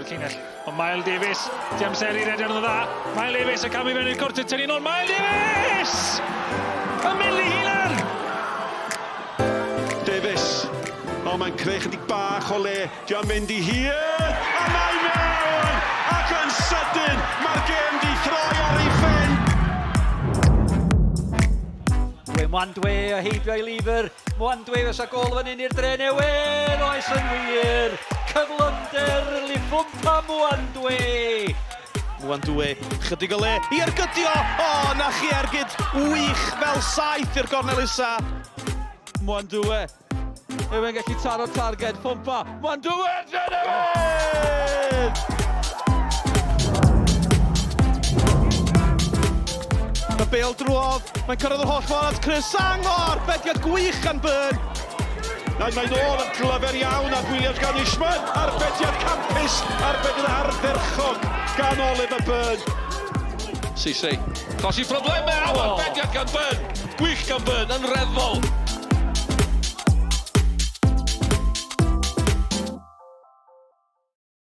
y llinell. Ond Mael Davies, di amseru rediad yn dda. Mael Davies yn camu mewn i'r cwrt y tynnu nôl. Mael Davies! Yn mynd i hunan! Davies. O, mae'n creu chydig bach o le. Di o'n mynd i hir! A mae mewn! Ac yn sydyn, mae'r gêm di throi ar ei phen! Dwe Mwandwe a heibio i Lever. Mwandwe fysa gol fan hyn i'r dre newydd. Oes yn wir. Cyflymder Lifumpa Mwandwe. Mwandwe, chydig o le i ergydio. O, na chi ergyd wych fel saeth i'r gornel isa. Mwandwe. Yw e'n gallu taro targed, Fwmpa. Mwandwe, dre newydd! Mae Bale drwodd, mae'n cyrraedd yr holl ffordd at Chris Sang, o, arbediad gwych gan Byrne. Mae'n mae nôl yn glyfer iawn at Williams gan Ishman, arbediad campus, arbediad ardderchog gan Oliver Byrne. Cisse, cosi problemau, oh. Arbediad gan Byrne, gwych gan Byrne, yn reddfol.